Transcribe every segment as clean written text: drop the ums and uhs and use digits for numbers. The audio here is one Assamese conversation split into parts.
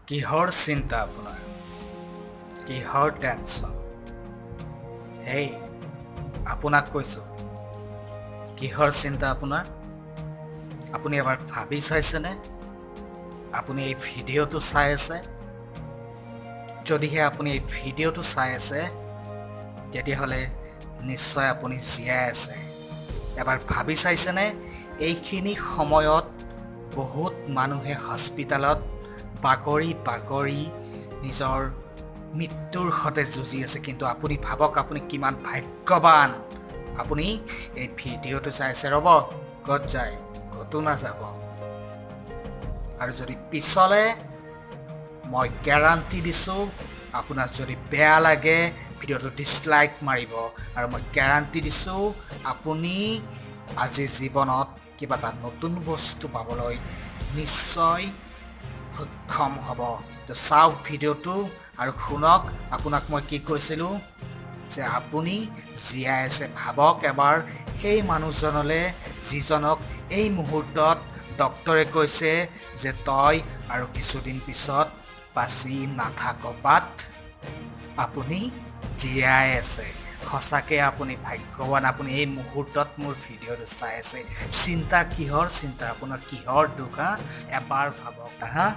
কিহৰ চিন্তা আপোনাৰ? কিহৰ টেনশ্যন? হেই, আপোনাক কৈছোঁ, কিহৰ চিন্তা আপোনাৰ? আপুনি এবাৰ ভাবি চাইছেনে? আপুনি এই ভিডিঅ'টো চাই আছে। যদিহে আপুনি এই ভিডিঅ'টো চাই আছে, তেতিয়াহ'লে নিশ্চয় আপুনি জীয়াই আছে। এবাৰ ভাবি চাইছেনে, এইখিনি সময়ত বহুত মানুহে হস্পিটেলত বাগৰি বাগৰি নিজৰ মৃত্যুৰ সৈতে যুঁজি আছে। কিন্তু আপুনি ভাবক, আপুনি কিমান ভাগ্যৱান। আপুনি এই ভিডিঅ'টো চাই আছে। ৰ'ব, ক'ত যায়? ক'তো নাযাব। আৰু যদি পিছলে, মই গেৰাণ্টি দিছোঁ, আপোনাৰ যদি বেয়া লাগে, ভিডিঅ'টো ডিছলাইক মাৰিব। আৰু মই গেৰাণ্টি দিছোঁ, আপুনি আজি জীৱনত কিবা এটা নতুন বস্তু পাবলৈ নিশ্চয় সক্ষম হ'ব। তো চাওক ভিডিঅ'টো আৰু শুনক আপোনাক মই কি কৈছিলোঁ যে আপুনি জীয়াই আছে। ভাবক এবাৰ সেই মানুহজনলৈ, যিজনক এই মুহূৰ্তত ডক্তৰে কৈছে যে তই আৰু কিছুদিন পিছত বাচি নাথাক। বাট আপুনি জীয়াই আছে। সঁচাকৈ আপুনি ভাগ্যৱান। আপুনি এই মুহূৰ্তত মোৰ ভিডিঅ'টো চাই আছে। চিন্তা, কিহৰ চিন্তা আপোনাৰ? কিহৰ দুখ, হা? এবাৰ ভাবক, হা।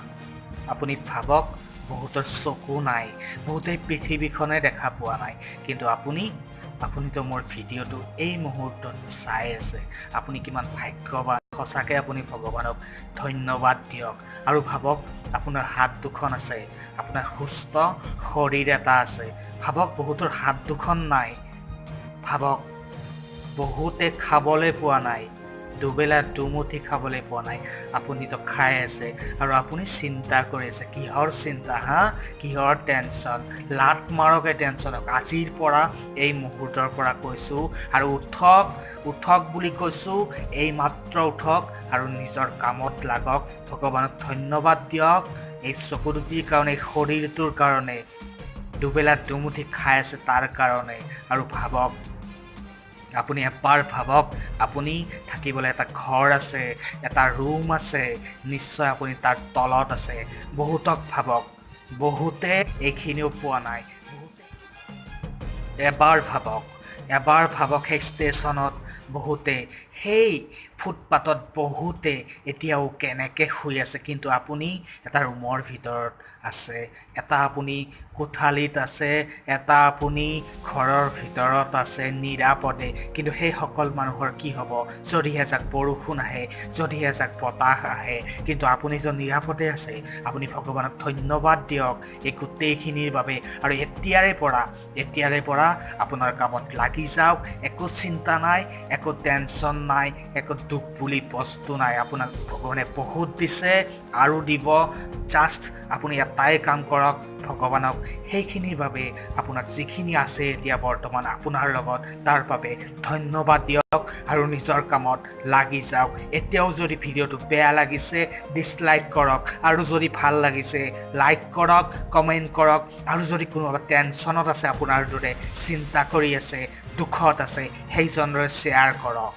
আপুনি ভাবক, বহুতৰ চকু নাই, বহুতেই পৃথিৱীখনে দেখা পোৱা নাই। কিন্তু আপুনিতো মোৰ ভিডিঅ'টো এই মুহূৰ্তত চাই আছে। আপুনি কিমান ভাগ্যৱান! সঁচাকৈ আপুনি ভগৱানক ধন্যবাদ দিয়ক। আৰু ভাবক, আপোনাৰ হাত দুখন আছে, আপোনাৰ সুস্থ শৰীৰ এটা আছে। ভাবক, বহুতৰ হাত দুখন নাই। ভাবক, বহুতে খাবলৈ পোৱা নাই, দুবেলা দুমুঠি খাবলৈ পোৱা নাই। আপুনিতো খাই আছে আৰু আপুনি চিন্তা কৰি আছে। কিহৰ চিন্তা, হা? কিহৰ টেনশ্যন? লাত মাৰক এই টেনশ্যনক। আজিৰ পৰা, এই মুহূৰ্তৰ পৰা কৈছোঁ আৰু উঠক, উঠক বুলি কৈছোঁ। এই মাত্ৰ উঠক আৰু নিজৰ কামত লাগক। ভগৱানক ধন্যবাদ দিয়ক এই চকু দুটিৰ কাৰণে, এই শৰীৰটোৰ কাৰণে, দুবেলা দুমুঠি খাই আছে তাৰ কাৰণে। আৰু ভাবক, আপুনি এবাৰ ভাবক, আপুনি থাকিবলৈ এটা ঘৰ আছে, এটা ৰুম আছে। নিশ্চয় আপুনি তাৰ তলত আছে। বহুতক ভাবক, বহুতে এইখিনিও পোৱা নাই। বহুতে, এবাৰ ভাবক, এবাৰ ভাবক, সেই ষ্টেচনত বহুতে, সেই ফুটপাথত বহুতে এতিয়াও কেনেকৈ শুই আছে। কিন্তু আপুনি এটা ৰুমৰ ভিতৰত আছে, এটা আপুনি কোঠালিত আছে, এটা আপুনি ঘৰৰ ভিতৰত আছে নিৰাপদে। কিন্তু সেইসকল মানুহৰ কি হ'ব, যদি এজাক বৰষুণ আহে, যদি এজাক বতাহ আহে? কিন্তু আপুনি য'ত নিৰাপদে আছে, আপুনি ভগৱানক ধন্যবাদ দিয়ক এই গোটেইখিনিৰ বাবে। আৰু এতিয়াৰে পৰা আপোনাৰ কামত লাগি যাওক। একো চিন্তা নাই, একো টেনশ্যন নাই, একো দুখ বুলি বস্তু নাই। আপোনাক ভগৱানে বহুত দিছে আৰু দিব। জাষ্ট আপুনি এটাই কাম কৰক, ভগৱানক সেইখিনিৰ বাবে, আপোনাক যিখিনি আছে এতিয়া বৰ্তমান আপোনাৰ লগত, তাৰ বাবে ধন্যবাদ দিয়ক আৰু নিজৰ কামত লাগি যাওক। এতিয়াও যদি ভিডিঅ'টো বেয়া লাগিছে, ডিছলাইক কৰক। আৰু যদি ভাল লাগিছে, লাইক কৰক, কমেণ্ট কৰক। আৰু যদি কোনোবা টেনশ্যনত আছে, আপোনাৰ দৰে চিন্তা কৰি আছে, দুখত আছে, সেইজনৰে শ্বেয়াৰ কৰক।